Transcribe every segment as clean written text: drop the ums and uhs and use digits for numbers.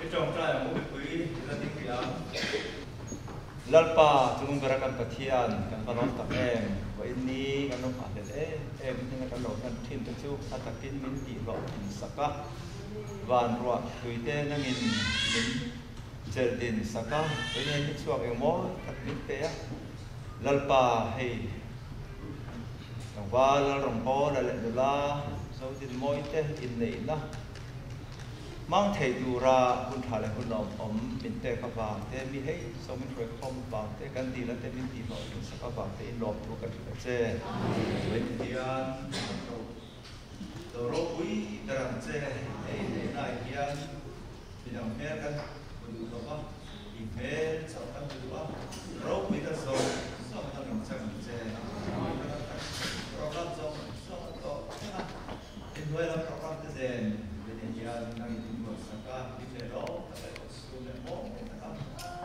I tawngtai ang u mipui la ding rih ang. Lalpa, Chungnung bera kan Pathian, kan va lawm tak em? Vawiin ni kan lo nghahhlelh em em hnena kan lo hlan thin te chu a takin min tihhlawh thin sak a, van ruah tui te nangin min chelh din sak a, enge ni chhuak eng mawi tak min pe a. Lalpa, hei tlangval Lalrawngbawla leh nula Zodinmawi te inneihna Hmang thei tura hun tha leh hun lawmawm min pek avang te, mi hei zawng min hruai khawm avang te, kan dil a te min tihhlawh hlawhsak avang te in lawmthu ka hrilh a che. Vawiin hian lo lo ropui ber ang che, hei inneihnaah hian midang hmel kan hmu duh lo va, i hmel chauh kan hmu duh a, ropui ta zawng zawng kan rawn chang ang che. Program zawng zawng a tawp thleng a. Inhnuai lam program te nen vene hian nang in inbuatsak a, hlim leh lawm tak leh kawchhung leh mawi taka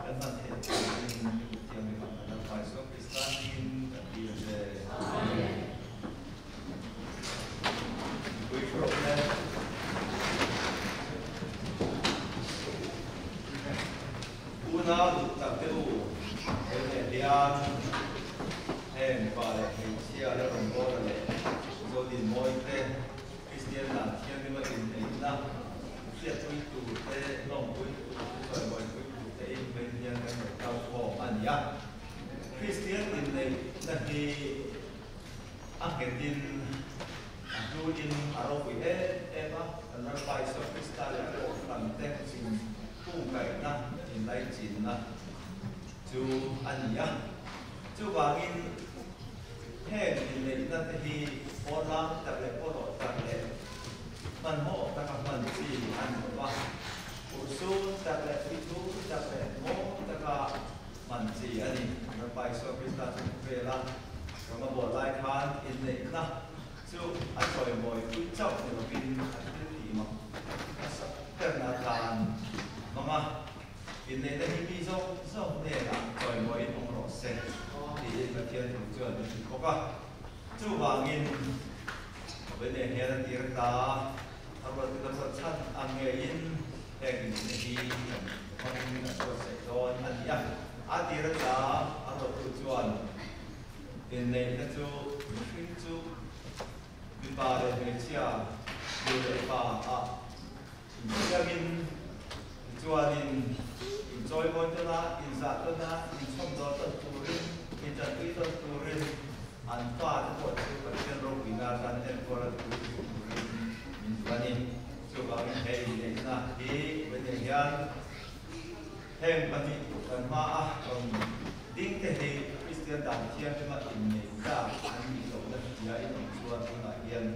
kan hman theih turin i kut thiam i hmang kan Lalpa Isua Krista hmingin kan dil a che. Amen. Mipui thu rawh le. Unau duh tak te u, vene hian heng mipa leh hmeichhia leh rawngbawla leh Zodinmawi te, Kristian dan thianghlim a inneihna hriatpui tur te, lawmpui tur te, chawimawipui tur te in vawiin hian kan rawn kal khawm a ni a. Kristian inneihna hi a nghetin, a hluin a ropui em em a, kan Lalpa Isua Krista leh a Kohhran te in kungkaihna, inlaichinna chu a ni a. Chuvangin heng inneihna te hi pawllang tak leh pawlawh tak leh hmanhmawh taka hman chi a ni lo va, urhsun tak leh puithu tak leh mawi taka hman chi a ni. Lalpa Isua Krista chu khawvela rawng a bawl lai khan inneihna chu a chawimawi pui chauh ni lovin a thil tih mak hmasa berna atan a hmang a. Inneihna hi mi zawng zawng hnenah chawimawiin awm rawh se tiin Pathian thu chuan min hrilh bawk a. Chuvangin Vene hian a tir ta, a ruat ka ruat chhan ang ngeiin heng inneihna hi kan hmangin kan buatsaih dawn a ni a. A tir ata a ruattu chuan inneihna chu mihring chu mipa leh hmeichhia, nu leh pa ah Insiamin, tichuanin, inchawimawi tawn a, inzah tawn a, inchhawmdawl tawn turin, intanpui tawn turin, an fate pawh chu Pathian ropuina atan enkawl a thu turin min duh a ni. Chuvangin hei inneihna hi vawiin hian heng pahnih kan hmaa rawn dingte hi Kristian dan thianghlim a inneih tlak an nih lohna tia inawm chuan tunah hian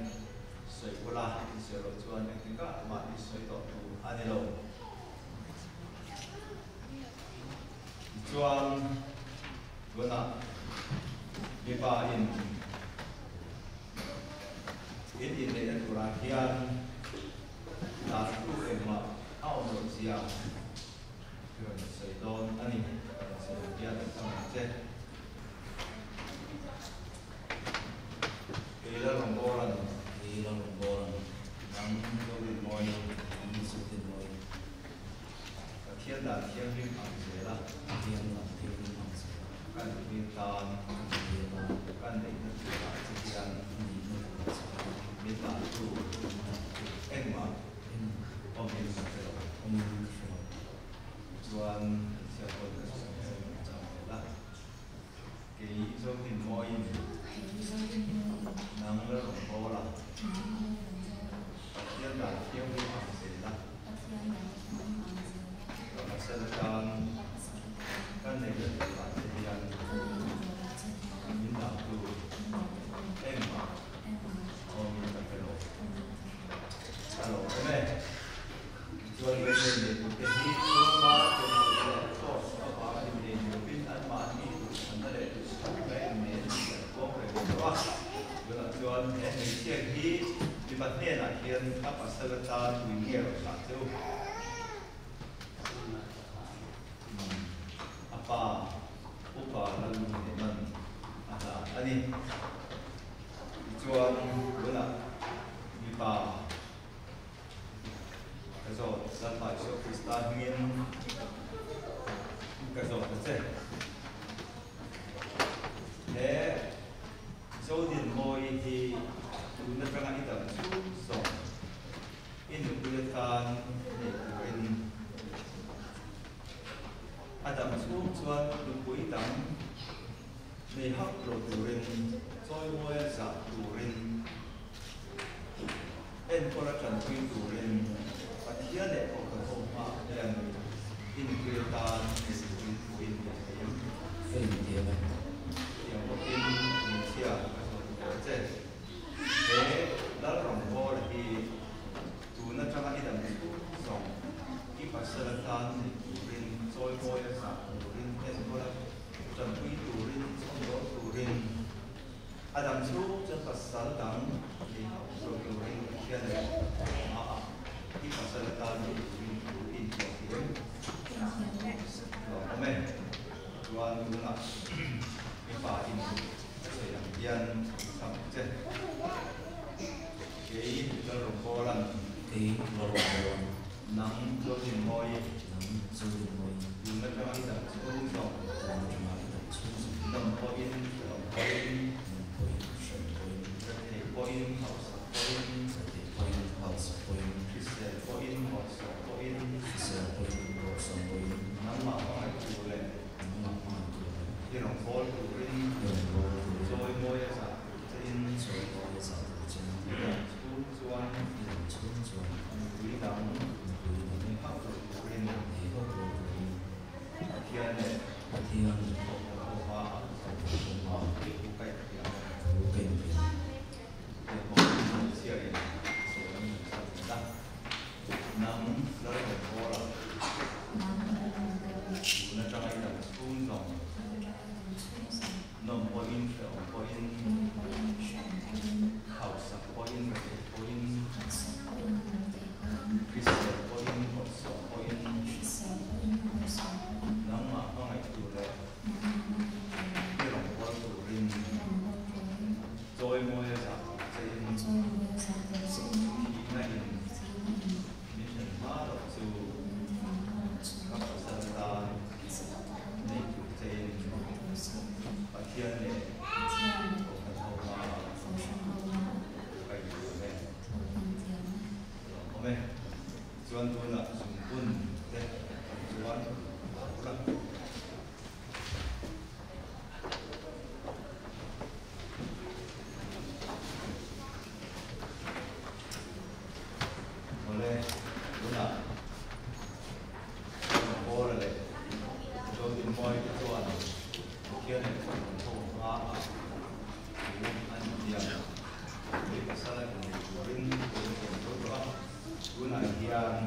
Sawi ula, i sawi loh chuan engtin kah mah i sawi tawh tur a ni lo. Tichuan, tunah mipa in in inneihna turah hian dan thu engmah a awm loh zia i rawn sawi dawn a ni. Rawn sawi hian an chhang ang che. Kei Lalrawngbawlan. Kei Lalrawngbawlan. Nang Zorinmawi an ni chu. dan thianghlim ang zela. Pathian dan thianghlim ang zela. Ka nupui tan. Ka nupui tan. Ka neihna turah che hian. Ka neihna turah che hian. Min dahtu. Min dahtu. Engmah. Engmah. Awmin ka hre lo. Awmin ka hre lo. Chuan hmeichhia pawn ka sawi ang hian ka chang zel a. Kei Zotin Mawiin. Kei Zotin Mawiin. Nang la rawn bawl a. Nang la rawn bawl a. Pathian dan thianghlim ang zel a. Pathian dan thianghlim ang zel a. Ka pasal atan. Ka pasal atan. Ka neihna turah che hian. Ka neihna turah che hian. Min dahtu. Min dahtu. Engmah. Engmah. Awmin ka hre lo. Awmin ka hre lo. Ka lo awm e. Chuan Wesley neitute hi Roma temple leh Cross avanga innei lovin anmahni duhthlanna leh duhsakna innei an tih an pawm reng tawh a. Tunah chuan he hmeichhia hi mipa hnenah hian a pasal atan ui nge rawn dah che u? A pa upa Lalnunneman a hlan a ni. Tichuan tunah mipa Ka zawt Lalpa Isua Krista hmingin ka zawt ta che. He Zodinmawi hi tun atanga i dam chhung zawng i nupui atan nei turin a dam chhung chuan nupui dang nei hauh lo turin chawimawia zah turin Enkawl a tanpui turin Pathian leh Kohhran ho hmaah hian inpui atan nei turin puiin min thei em? Ka intiam e. Tiang bawkin hmeichhia ka zawt ber che. He Lalrambawl hi tun atanga i dam chhung zawng i pasal atan nei turin, chawimawi a zah turin, enkawl a tanpui turin, chhawmdawl turin, A dang chu chuan pasal dang nei hauh lo turin Pathian leh a a i pasal atan nei turin thu i intuah thiam lawm awm e. Chuan tunah mipa in ka sawi ang hian chhang che. Kei Lalrawngkawla'n. Kei Lalrawngkawla'n. Nang Zodinmawi. Nang Zodinmawi. Tun atanga i dang chhung zawng. Tun atanga i dang chhung zawng. Nawm pawhin, hrehawm pawhin. Nawm pawhin, hrehawm pawhin. Rethei pawhin, hausak pawhin. Rethei pawhin, hausak pawhin. Hrisel pawhin, bawrhsawm pawhin. Hrisel pawhin, bawrhsawm pawhin. Nangmah hmangaih tur leh. Nangmah hmangaih tur leh. I rawngbâwl turin. I rawngbâwl turin. Chawimawi a zah tur chein. Chawimawi a zah tur chein. I dang chhung chuan. I dang chhung chuan. Nupui dang. Nupui dang. Nei hauh lo turin. Nei hauh lo turin. Pathian leh. Pathian leh. Kohhran ho hmaah. Kohhran ho hmaah. I thu kaih thiam. Thu kaih thiam. Tiang bawkin hmeichhiain sawi an hmu chhan zel a. Nang Lalrawngbawla. Nang Lalrawngbawla. Tun atanga i dang chhung zawng. Tun atanga i dang chhung zawng. Nawm pawhin hrehawm pawhin. Nawm pawhin hrehawm pawhin. Hausak pawhin rethei pawhin. Hausak pawhin rethei pawhin. Hrisel pawhin bawrhsawm pawhin. Hrisel pawhin bawrhsawm pawhin. Nangmah hmangaih tur leh. Nangmah hmangaih tur leh. I rawngbâwl turin. I rawngbâwl turin. Chawimawi a zah tur chein. Chawimawi a zah tur chein. Thihna in. Thihna in. Min then hma loh chu. Min then hma loh chu. Ka pasal atan. Ka pasal atan. Nei tur chein. Nei tur chein. Pathian leh. Pathian leh. Kohhran ho hmaah. Kohhran ho hmaah. Ka intiam e. Thu ka intiam e. Lawmawm e. Chuan tunah zungbun te chuan a ur a. Awle, tunah Paula leh Zodinmawii te chuan Pathian leh Kohhran ho hmaah thu an intiam. Tui pasal a innei turin thu an tiam tho tawh a, tunah hian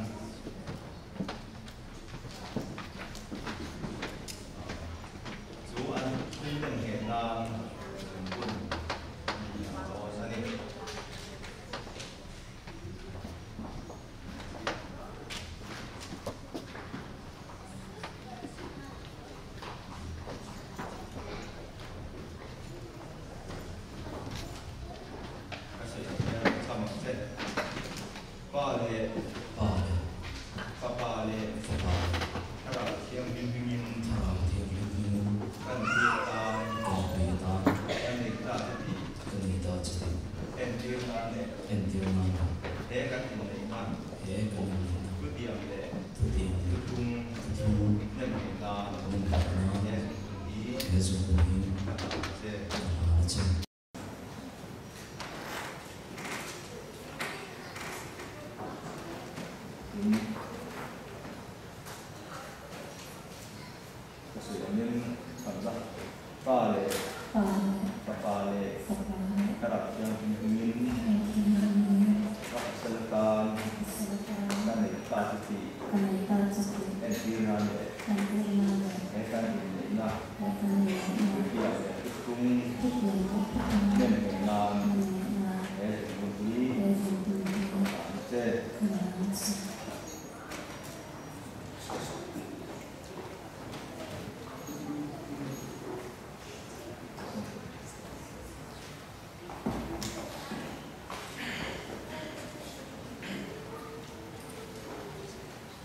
Chu an thillen ngheh nan zungbun an intiam dawn a ni. Ka sawi ang hian cham ang che. Pa leh Pa leh. Tin, ka sawi angin chhan la, Pa leh Fapa leh Thlarau Thianghlim hmingin ka pasal atan ka nei ta chu tih entir nan leh he kan inneihna thutiang leh thuthlung nemnghen nan he zungbun hi ka hlan a che.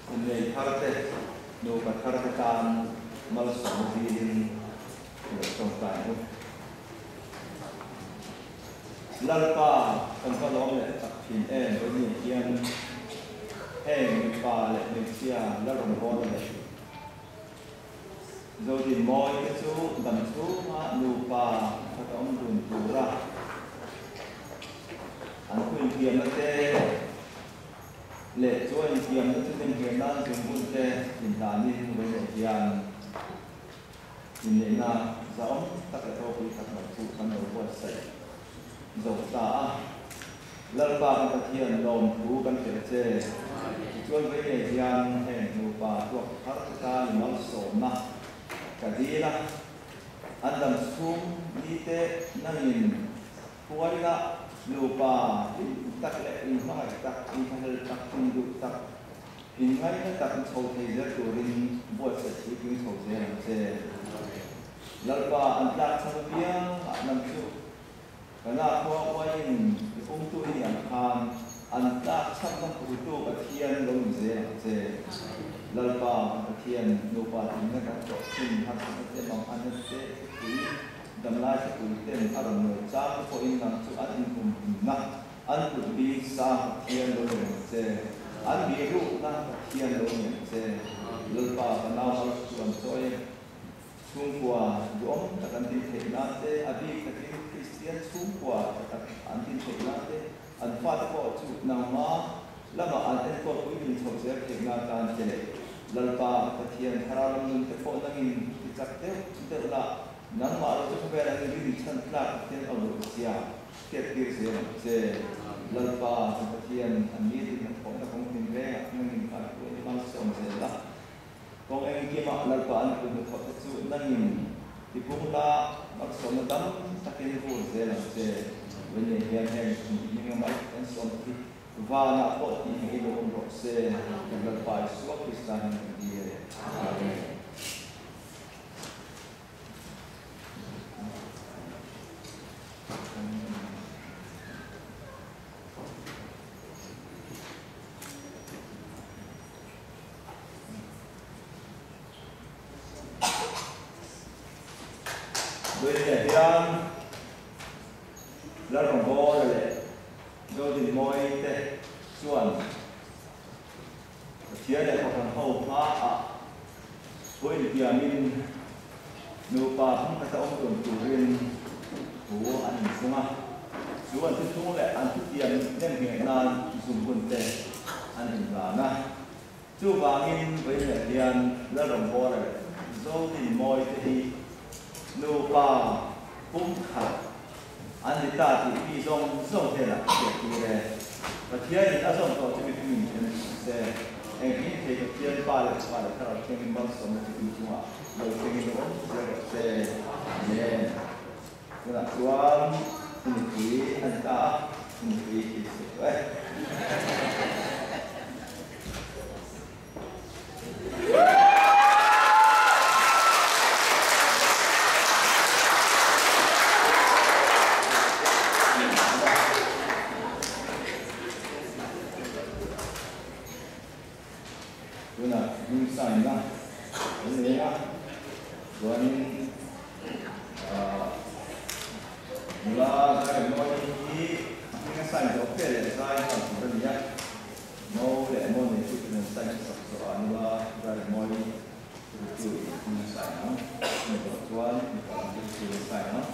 Innei thar te, nupa thar te tan malsawmna dilin i lo tawngtai ang u. Lalpa kan va lawm leh tak thin em vawiin hian heng mipa leh hmeichhia la rawn bawl leh Zodinmawi te chu dam chhunga nupa khat awm dun tura an thu intiamna te leh chu a intiamna chu nemhir nan zungbun te inhlanin vawiin hian Inneihna zahawm tak leh ropui tak mai chu kan lo buatsaih zo ta a. Lalpa kan Pathian lawmthu kan hrilh a che. Tichuan vei nei hian heng nupa tuak thar te tan i malsawmna ka dil a. An dam chhung ni te nangin huaina nupa hlim tak leh inhmangaih tak, inthlahlel tak, induh tak, Inngaihna tak chho thei zel turin buatsaih thil tling chho zel ang che. Lalpa an tlak chhan apiang ah nang chu ka na khua uaiin i pumtu i nih ang khan an tlak chhanna phutu Pathian lo ni zel ang che. Lalpa kan Pathian nupa tlinna kan tawh chin harsatna te manghana te thupui damlai thupui ten a rawn nawi chang te pawhin nang chu an inhumhimna An kut bik sang Pathian lo ni ang che, an bihrukna Pathian lo ni ang che. Lalpa ka nau har chu an chawi e. Chhungkua duhawm tak an din theih nan te, a bik takin Kristian chhungkua tha tak an din theih nan te, an fate pawh chu nangma lamah an enkawl puitlin chhoh zel theih nan tan che leh Lalpa ka Pathian thlarau lam nun te pawh nangin ti chak deuh deuh la, nangmah lo chu khawvel angin rin chhan tlak Pathian a awm lo sia. Hriattir zel ang che. Lalpa kan Pathian an ni tin hnathawhna kawng tin rengah nangin khan thu an malsawm zel a. Kawng engkimah Lalpa an kut hnathawh te chu nangin tipung la malsawmna tam takin vur zel ang che. Vawinei hian heng hnih hminga mai kan sawm te hi vanah pawh tih ngei lo awm rawh se. Kan Lalpa Isua Krista hian kan dil e. Amen. Vawiinah hian Lalrawngbawla leh Zodinmawii te chuan Pathian leh Kohhran ho hmaah pawh intiamin nupa hmangkhat a awm tun turin thu an inchhung a. Chu an thuthlung leh an thutiam nemngheh nan zungbun te an inhlan a. Chuvangin vawiinah hian Lalrawngbawla leh Zodinmawi te hi nupa pumkhat An ni ta tih mi zawng zawng hnenah ka hriat tir e. Pathianin a zawm tawh chu mipui min then suh se. Engkim thei Pathian Pa leh Fapa leh Thlarau Thianghlim malsawmna chu in chungah lo thlengin lo awm zel rawh se. Amen. Tunah chuan i nupui a ni ta a, i nupui i sawi tawh e. Tunah hming sign na kan nei a, chuanin nula Zairemawi hi a hming a sign zawh fe leh zai nghal tur a ni a. Mo leh mo nei chu kan sign sak zawh ah nula Zairemawi rutu in hming a sign ang. Chumi zawh chuan mipa lam te chu an sign ang.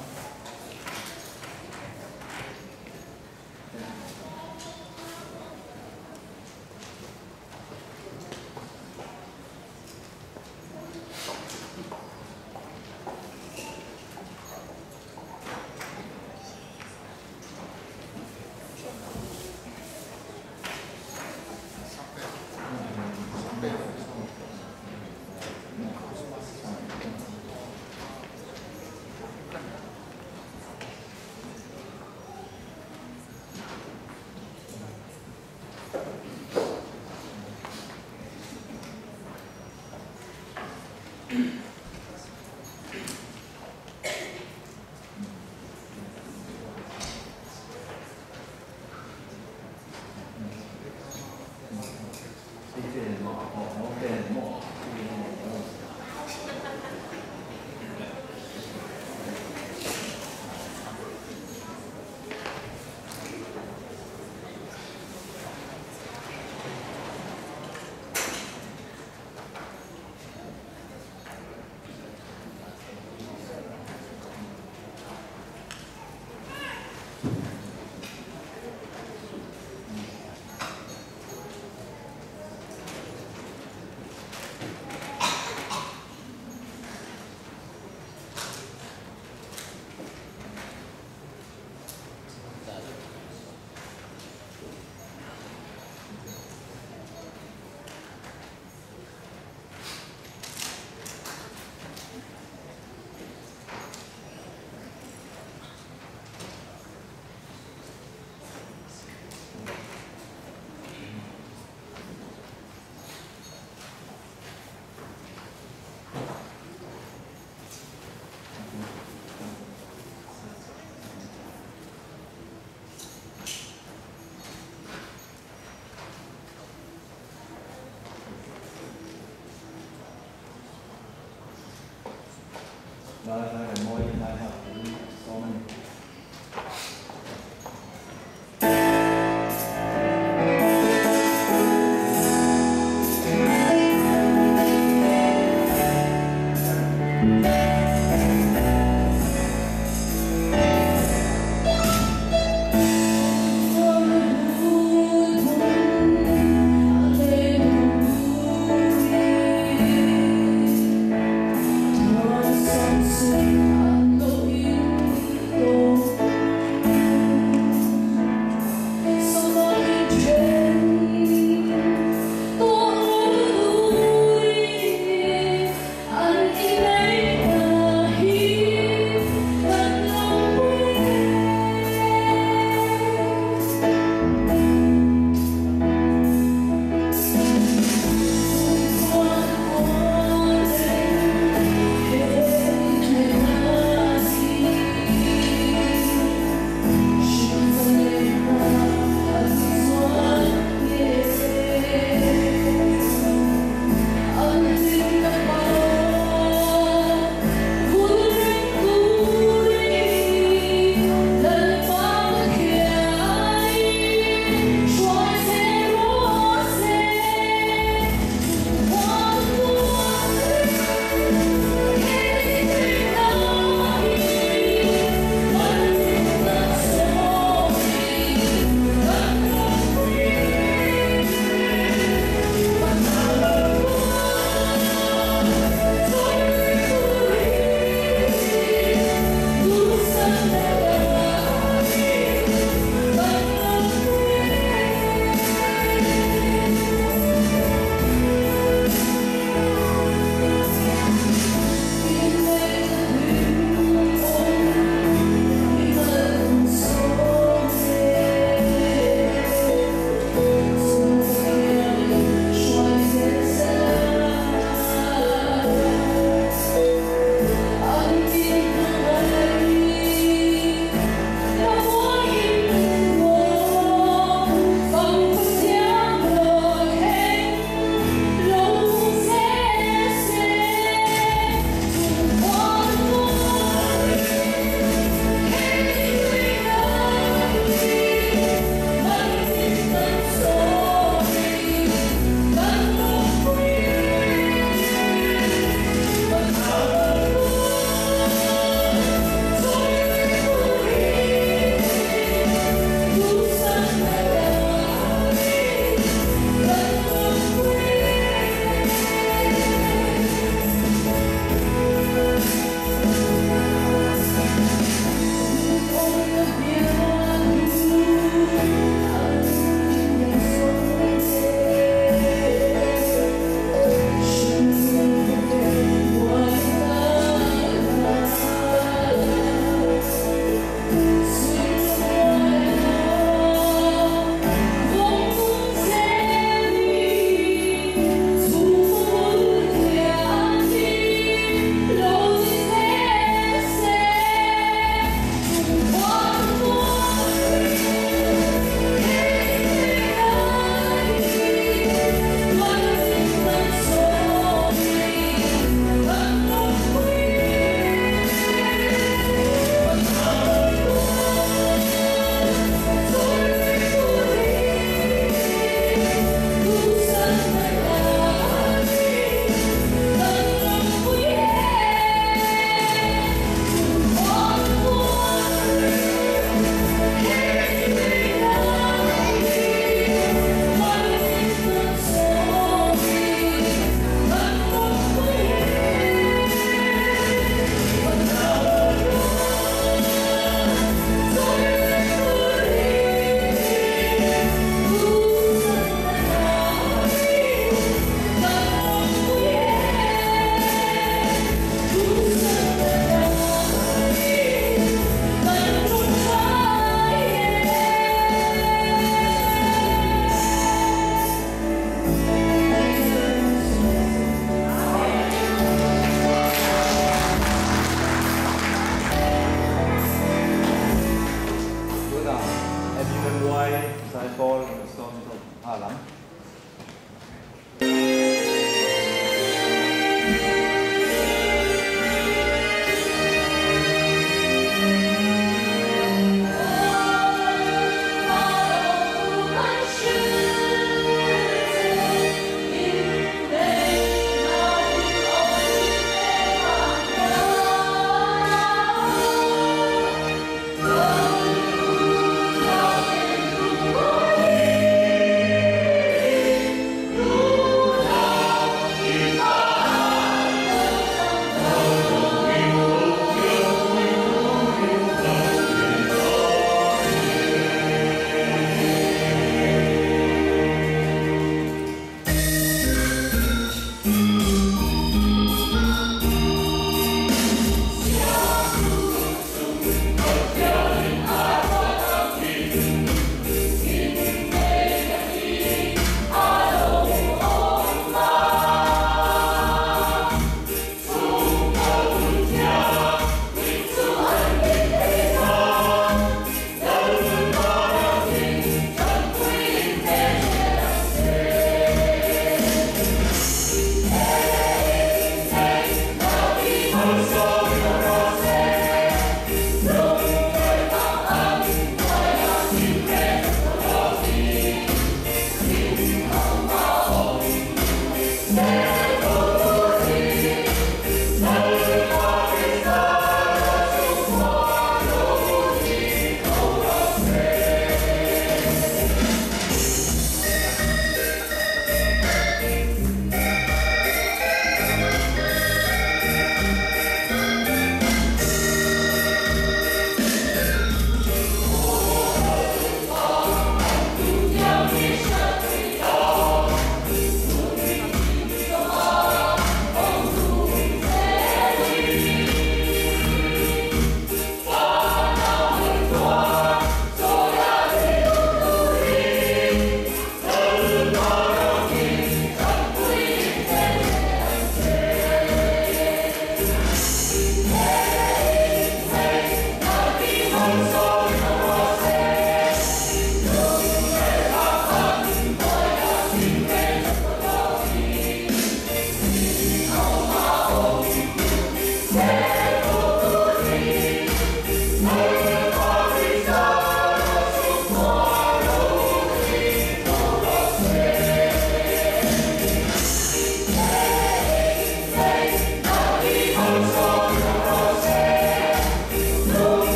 Thank you.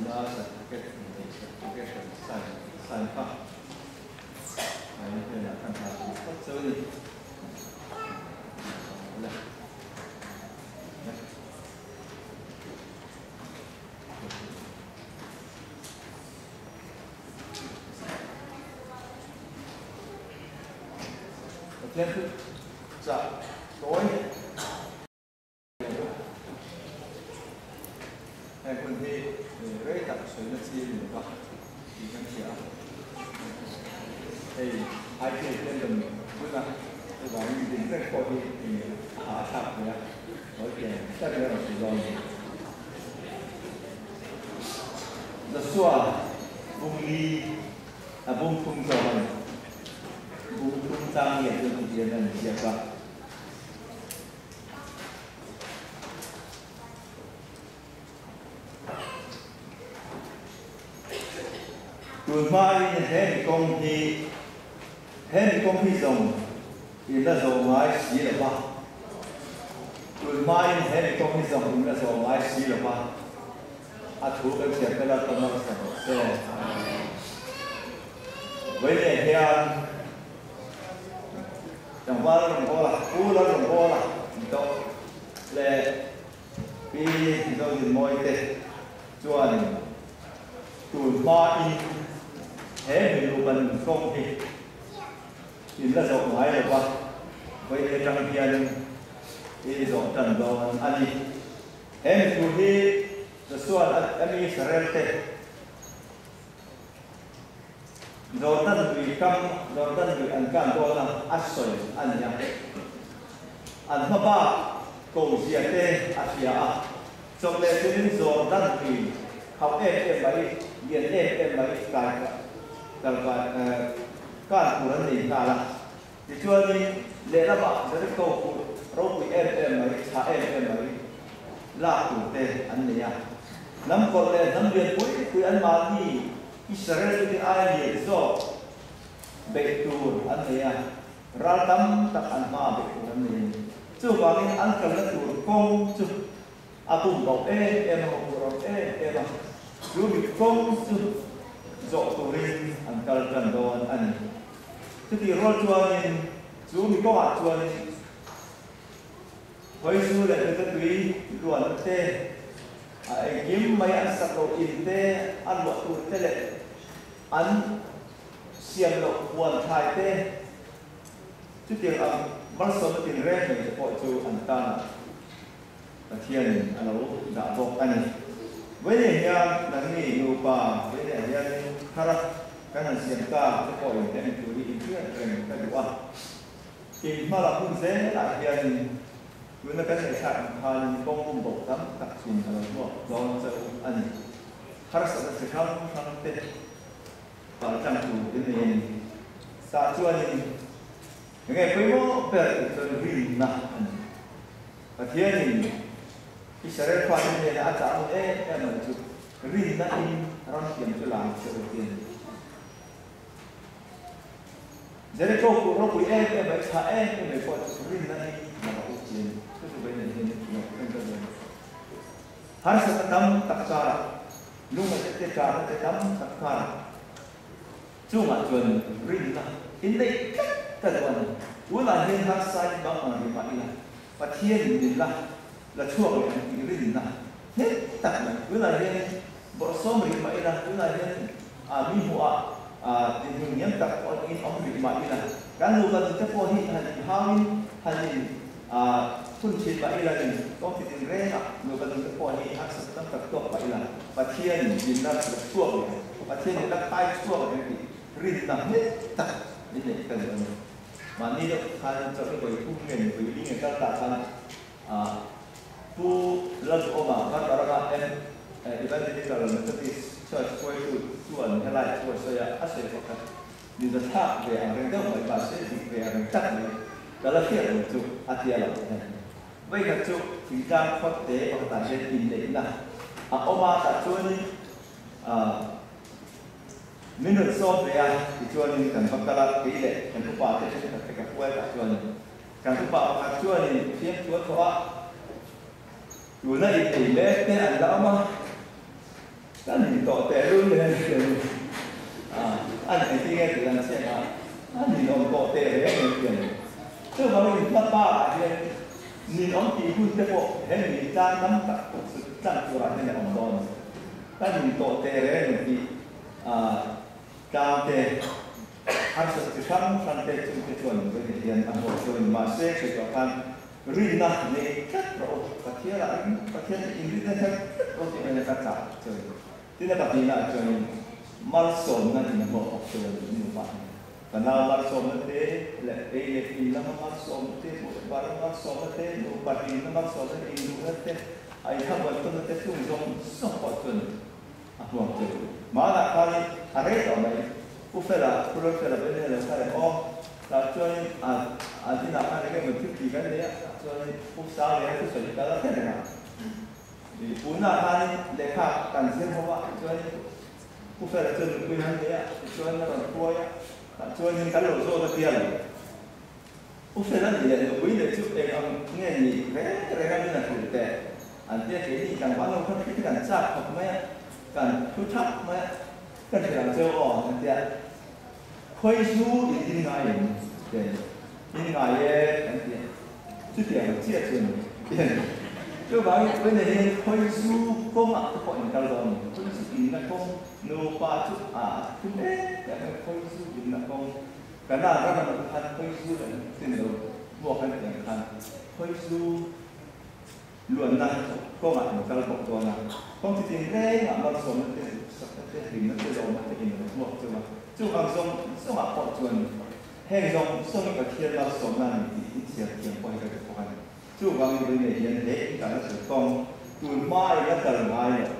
Nihna certificate inneih certificate kan sign sign kha mahni hnenah kan hna tih phawt chu a ni. Awle. Pathian chu chah tawi. Heng hun hi rei tak sawina chi a ni lo va tih kan hria a. Hei IPL hian rawn bun a, chuvangin din reng pawh hi a ha a thlak thei a, tawi pian tak in a rawn ti dawn a ni. Joshua bung li a bung thum zawk a ni. Bung thum chang nge chuan ti hian a inziak a. Tun hmain he mi kawng hi he mi kawng hi zawng in la zawh ngai si lo va. Tun hmain he mi kawng hi zawng in la zawh ngai si lo va. A thu kan chhiar tel a tam nasa rawh se. Vawiin hian Tlangval rawngbawla, Pu Lal rawngbawla ni tawh leh Pi Zodinmawii te chuanin tun hmain he milu kan inkawm hi in la zawh ngai lo va, vawiin atang hian i zawh tan dawn a ni. He mi thu hi Joshua a mi Israel te Jordan lui kam, Jordan lui an kan dawn a, a sawi a ni a. An hma bak ko zia te a hria a, chawp leh turin Jordan lui khauh em em mai, lian em em mai kai kal kai kan tur an nei nghal a. Tichuanin lehlamah Jericho kulh ropui em em mai, tha em em mai lak tur te an nei a. Hnam kawlh leh hnam lian pui pui anmahni Israel tute aia lian zawk beih tur an nei a, ral tam tak an hmaah beih tur an nei a ni. Chuvangin an kalna tur kawng chu a bum bauh em em a, a rawh em em a, chu mi kawng chu zawh turin an kal tan dawn a ni. Chutih rual chuanin chu mi kawngah chuanin Hawizu leh Nute tui luan te, a engkim mai an sak loh in te, a luah tur te leh an siam loh huan thlai te, chutiang ang malsawmna tinreng mai te pawh chu an tanah Pathianin a lo dah bawk a ni. Vawiinah hian nangni nupa vawiinah hianin thar a kan han siam ta te pawhin he mi tur hi inhriat reng ka duh a. In hma lam hun zelah hianin tuna kan ngaihthlak ang khanin kawng bum bawk tam tak chin a lo hmuak dawn chauh a ni. Harsatna chi hrang hrang te pal tlang tur in nei a ni. Tah chuanin enge pawimawh ber tih chuan rinna a ni. Pathianin Israel fate hnena a chah hun em em mai chu rinna in ram thiam chu la ang che u ti a ni. Jericho kulh ropui em em mai, tha em em mai pawh chu rinna in la rawh u ti a ni. Chu chu vawiin hian lo en ta dawn. Harsatna tam tak karah, lungngaihna te ṭahna te tam tak karah, Chungah chuan rinna inneih tlat ka duh a ni. Tunah hian harsa in bang ang ri mah ila, Pathianin min la la chhuak leh ang tih rinna nghet tak mai. Tunah hian bawrhsawm rih mah ila, tunah hian mi hmuhah dinhmun ngiam tak pawh in awm rih mah ila, kan nupa nute pawh hi han inhauin han in phun thin mah ila nin kawng ti tin rengah nupa nute pawh hi harsat tam tak tawk mah ila, Pathianin min la la chhuak leh ang. Pathian in la khai chhuak leh ang tih rinna nghet tak min neih ka duh a ni. Mahni deuh khan chawlh i vawi thum nge ni vawi li nge kal tah khan Pu Lalduhawma Barbara M Evangelical Methodist Church hruaitu chuan helai thu a sawi a, a sawi pakhat ni za thlak ve ang reng deuh mai mahse dik ve ang reng tak mai ka la hriat lo chu a tia lo a ni. Vawikhat chu thingtlang khawtte pakhatah hian inneihna a awm a, tah chuanin Min rawn sawm ve a, tichuanin kan va kal a, kei leh kan upa te thenkhat te ka hruai tah chuanin kan upa pakhat chuanin fiamthu a thawh a, tuna innei mek te an la awm a. Kan nin tawh teh lul nen hian a ni engtin nge tih an chhiat a, a ninawm tawh teh reng nen hian chuvangin hma bakah hian ninawm tih hun te pawh he mi tlang tam tak tlang turah hian a awm dawn. Ka nin tawh teh reng nen tih tlang te harsat chi hrang hrang te chungte chuan vawiin hian a hmuh chu a ni. Mahse sawi tawh khan Rinna nei tlat rawh u, Pathian ah ring, Pathian in rinna tlat tlat rawh tih mai ka chah chu a ni. Tin a pahnihna ah chuanin malsawmna in hmuh bawk chu a ni nupa hi. Ka nau malsawmna te leh ei leh in lama malsawmna te, hmuh leh bar lama malsawmna te, nupa hlimna malsawmna te, induhna te, a inthlambuan tawnna te chung zawng zawng pawh chuan a hmuak chu a ni. Hmanah khanin a rei tawh mai, Pu Fela, Pu Lalfela Ben hian lo kha reng aw. Tah chuanin a an inah khan eng emaw thil tih kan nei a, tah chuanin Pu Sangliana thu sawi kal a hre reng a. I punah khanin lehkha kan zir ho a, tichuanin Pu Fela chuan nupui han nei a, tichuan a rawn hruai a, tah chuanin kan lo zawt a tia lo. Pu Fela nih leh nupui leh chu eng ang nge ni reng reng a min a hrilh teh an tia keini tlangval ho khan khi kan chak khawp mai a, kan thu thak mai a, ka hrilh ang cheu aw an tia. Khawi chu in in ngai em? Tiang in ngai e kan ti a, chutiang chiah chu a ni. Chuvangin tunah hian khawi chu kawngah te pawh in kal dawn a ni. Khawi chu inna kawng nupa chu a thum em em a, khawi chu inna kawng Kanan ram an awm khan khawi chu an tin lo hmuak an tih ang khan khawi chu Luanna kawngah in kal bawk dawn a, kawng chi tin rengah malsawmna te, duhsakna te, hlimna te, lawmna te in rawn hmuak cheu a. Chuvang zawng zawngah pawh chuan heng zawng zawng hi Pathian malsawmna a ni tih in chhiar thiam pawh hi ka duh bawk a ni. Chuvangin vawiin nei hian he in kalna tur kawng tun hmain a kal ngai lo.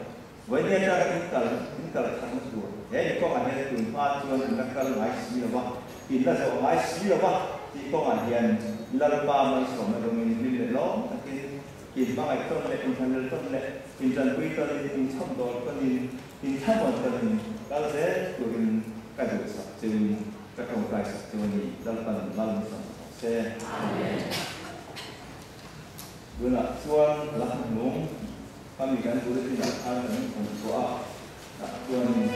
Vawiin atanga in kal in kal thatna tur he in kawngah hian tun hma chuan in la kal ngai si lo va, in la zawh ngai si lo va tih kawngah hian Lalpa malsawmna dawngin hlim leh lawm takin in hmangaih tawn leh in hlanel tawn leh in tanpui tawnin in chhawmdawl tawnin in thlamuan tawnin kal zel turin ka duhsak cheuin ka tawngtai sak cheu a ni. Lalpan malsawm rawh se. Amen. Tunah chuan la hnuhnung. Khami kan bulletin ah khan kan inhawn chhuah a, tah chuanin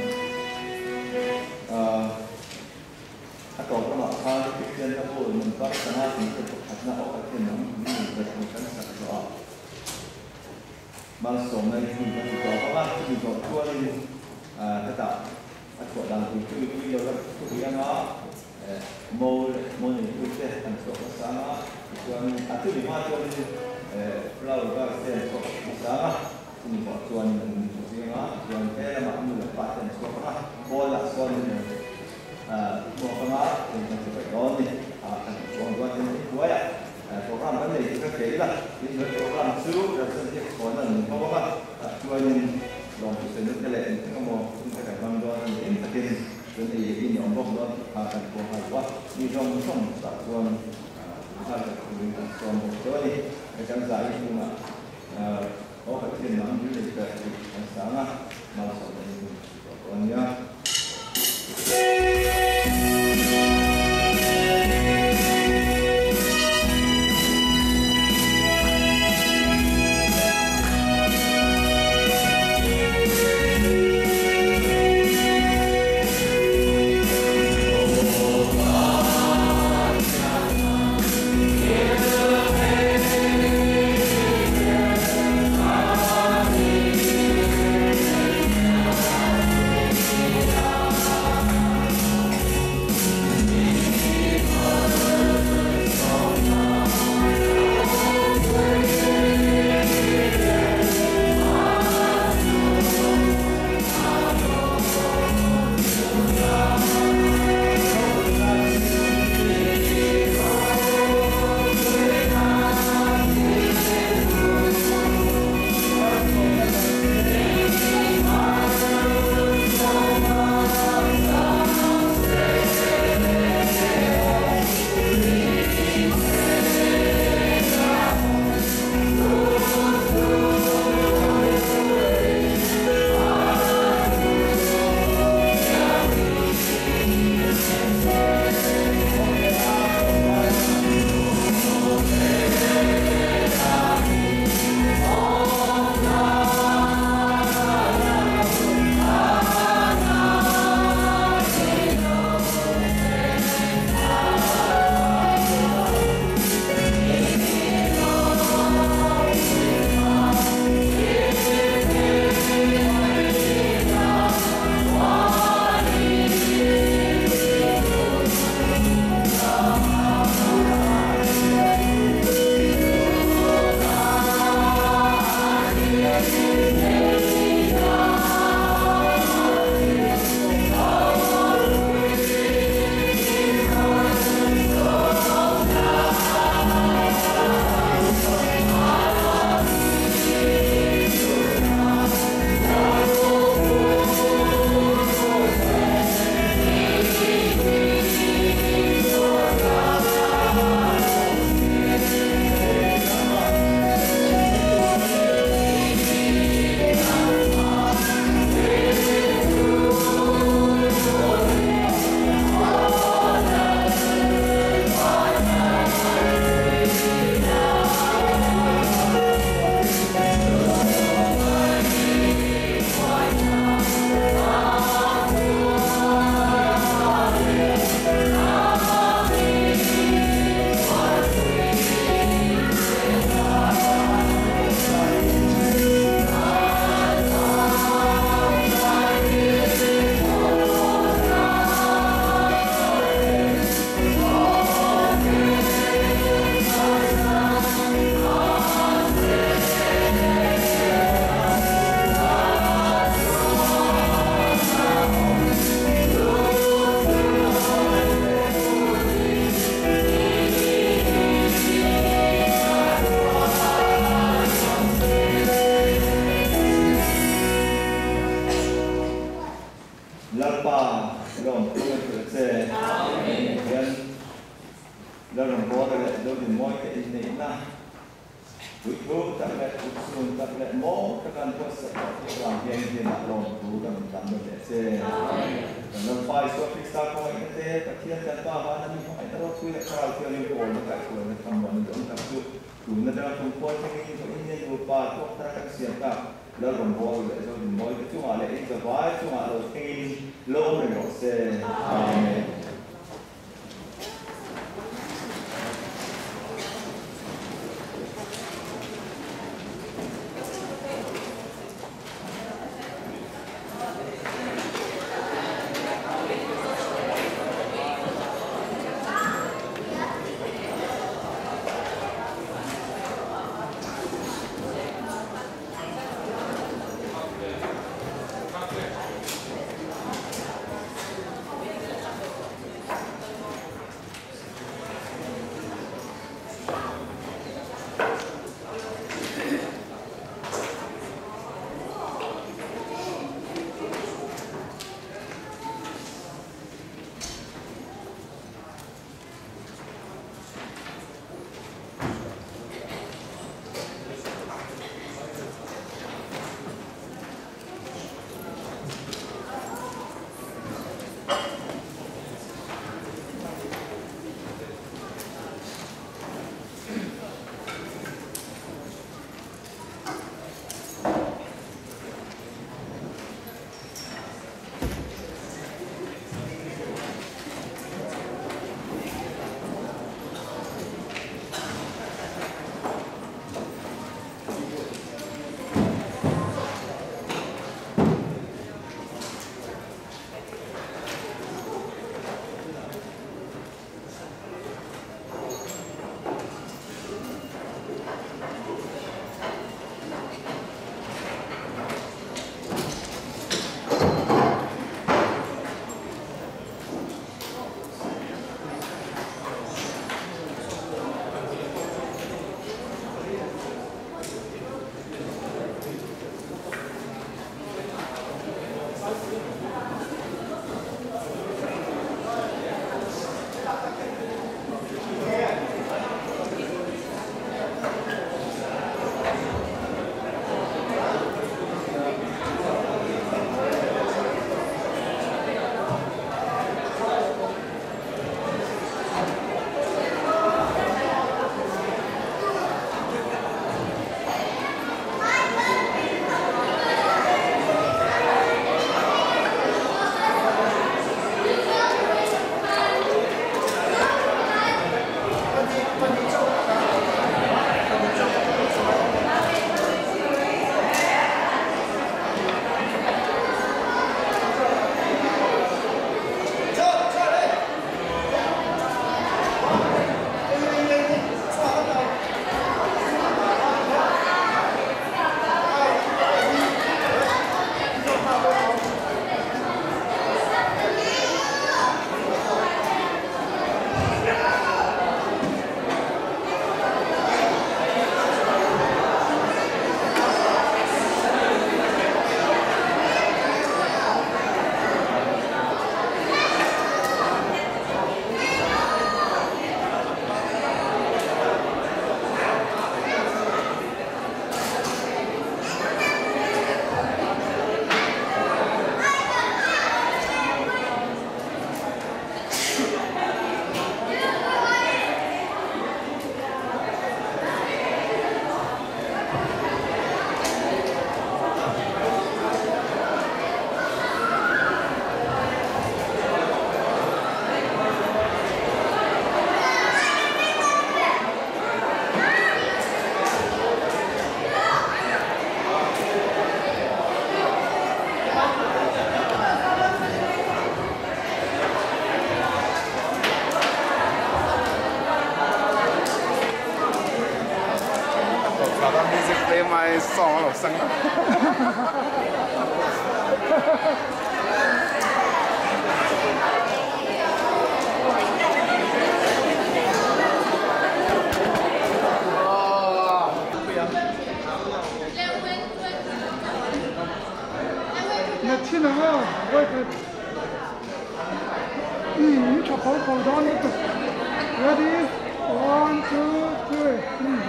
a tawp lamah khan Kristian hla bu number panga tih te pakhatna awk a thlen ang min rawn pe thu kan sak zawh a, malsawmna in hun kan ti tawp ang a, chumi zawh chuanin hetah a chhuah dan tur chu mipui lo la thu rih ang a, mo leh mo neitu te an chhuak hmasa ang a, tichuan a chumi hma chuanin flower vase te an chhuak hmasa ang a, chumi zawh chuanin an inhmu zui ang a, tichuan he lamah nu leh pa te an chhuak ang a, pawnah sawn hmuak ang a, tin kan che paih dawn a ni, kan chuang duan hian a inhnuaiah program kan nei tih ka hria ila, tin he program chu representative chhuahna an hmang ang a, tah chuanin lawmthu sawi te leh engtin emaw hun te kan hmang dawn a ni eng takin. Chuan ei leh in a awm bawk dawn tih kha kan pawh nghal duh a, mi zawng zawng tah chuan nghal tak turin kan sawm bawk cheu a ni. Hei kan zai chhungah aw Pathian nang min nei ber tih kan sang a, malsawmna in hun kan tawh dawn nia. Lalpa lawm thu kan hrilh a che. Hian Lalrawngbawla leh Zodinmawi te inneihna puithu tak leh utchhun tak leh mawi taka an buatsaih tawh thu avang hian i hnenah lawm thu kan rawn tlan nawn leh a che. Kan Lalpa Isua Krista khawngaihna te, Pathian kan Pa vana mi hmangaihna ropui leh Thlarau Thianghlim pawlna kaihhruaina thlamuanna duhawm tak chu tun atanga kum khual thlengin vawiin hian nupa tuak thara kan siam tak Lalrawngbawla leh Zodinmawi te chungah leh in zavai chungah lo thlengin lo awm reng rawh se. Amen. 送我落生。你听了啊，我。Umm tha pho pho dawn lutuk. Ready one two three umm.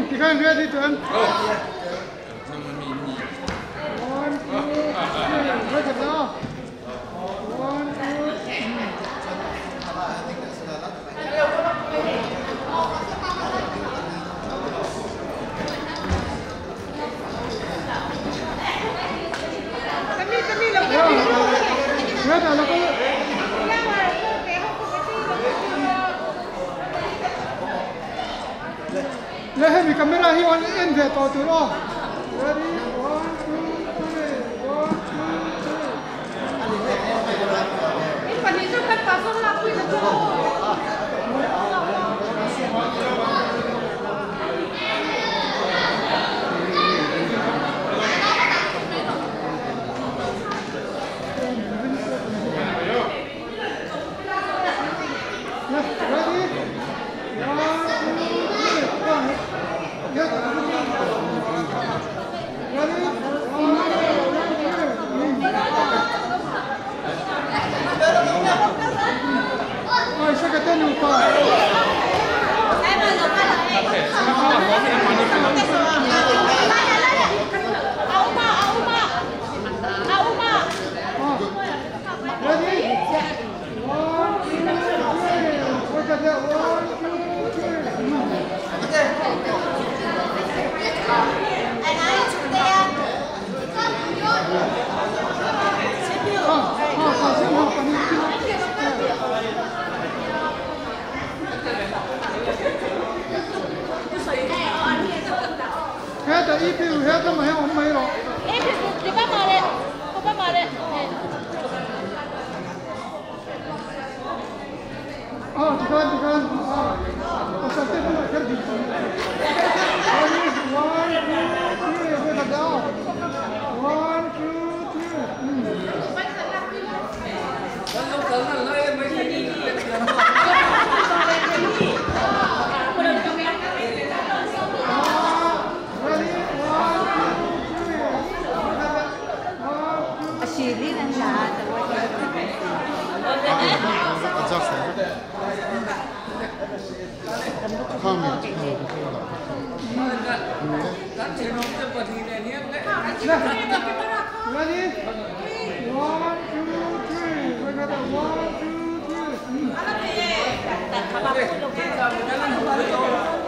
Tikhan ready chuan one two three ready la one two ready la ko Le hemi camera hi on en ve tawh tur aw. Ready one two three one two three. Le ready one two three yes ready one two three. Oi secretary nupa. Ready? One, two, three. Look at that. One, two, three. Hết rồi, ít biểu hết rồi mà hết ông mấy rồi. Oh, tikhan, tikhan. Oh, sa te pula kher di. One, two, three. Look at that. One, two, three. Ready? One, two, three. Look at that. One, two. Ready? One, two, three. Look at that. One, two, three. Ready?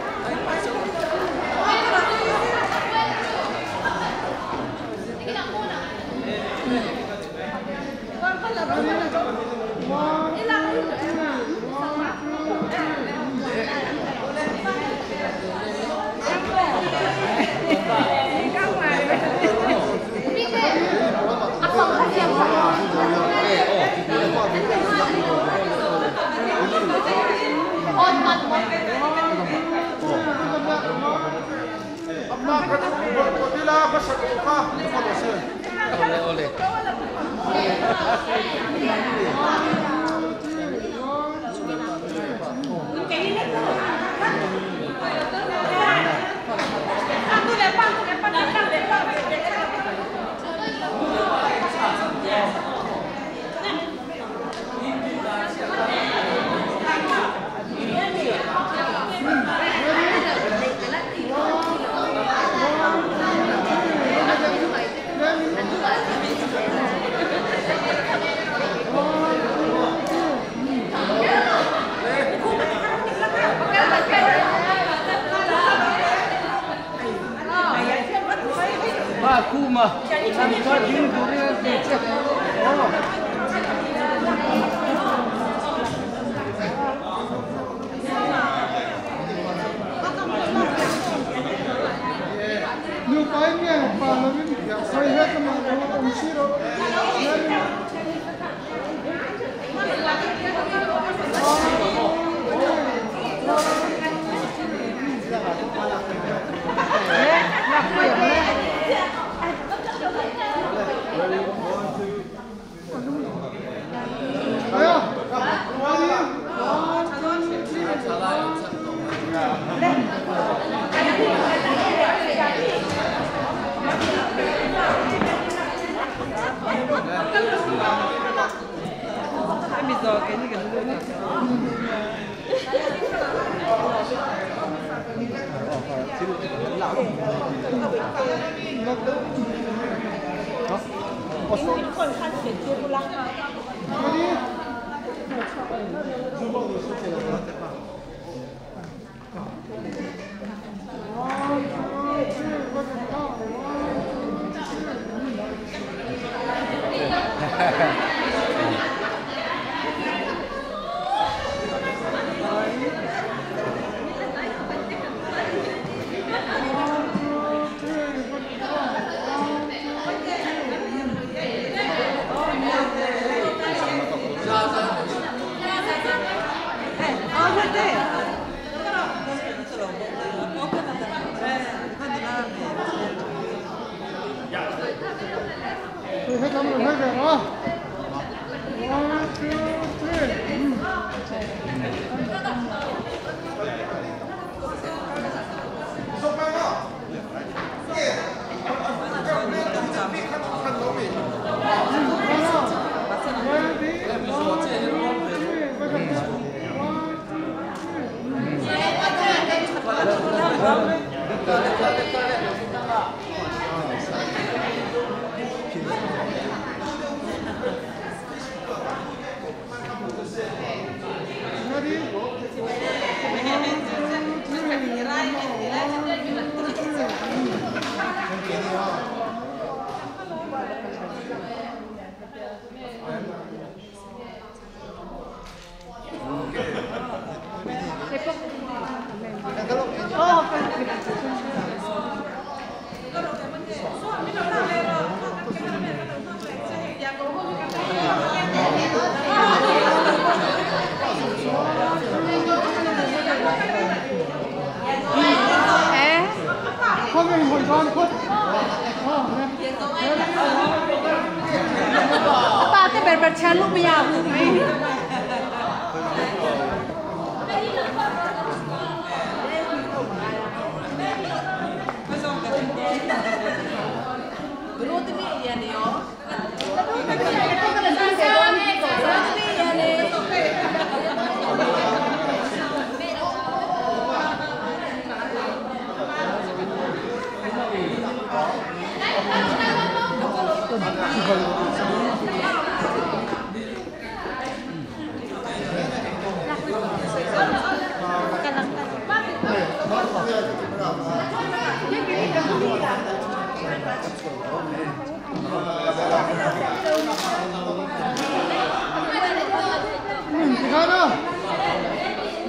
One, two, three. One, two, three.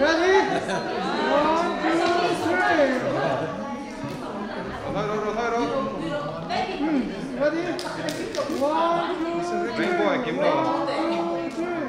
Ready? 1, 2, 3. Ready? 1, 2, 3. 1, 2, 3.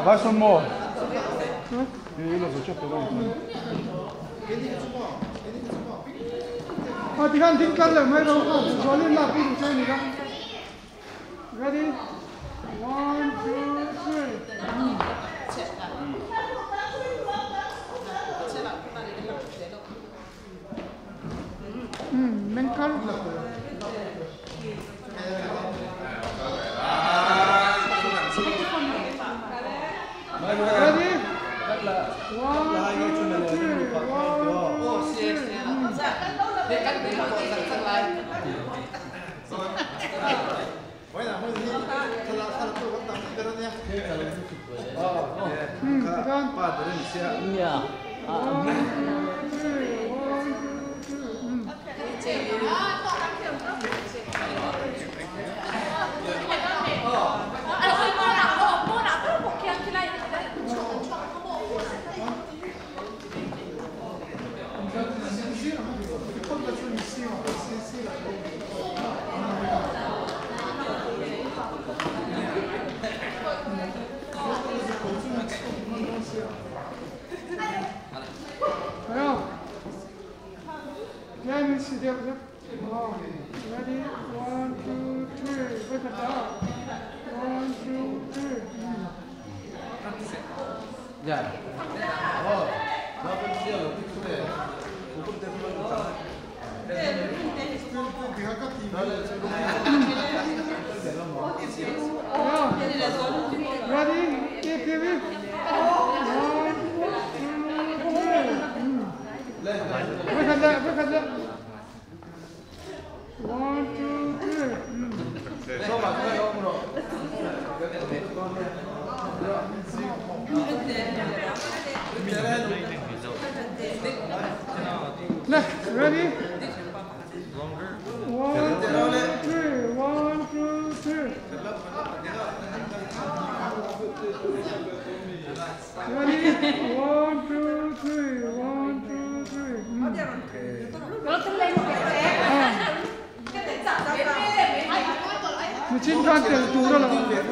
Vai sommo. Io lo so certo. Ah, ti kan tin kal le mai ro ka jolin la pi che ni ka. Ready? 1, 2, 3. Menkal. Ready? 1, 2, 3. 1, 2, 3. chuan. Yeah. One, two, three. One, two, three. Ready? 1, 2, 3. Look at that. 1, 2, 3. Yeah. Ready? KPV? 1, 2, 3. Look at that. Look at that. 1, 2, 3. Left, ready? 1, 2, 3. 1, 2, 3. Ready? 1, 2, 3. 1, 2, 3. 你今天点读了。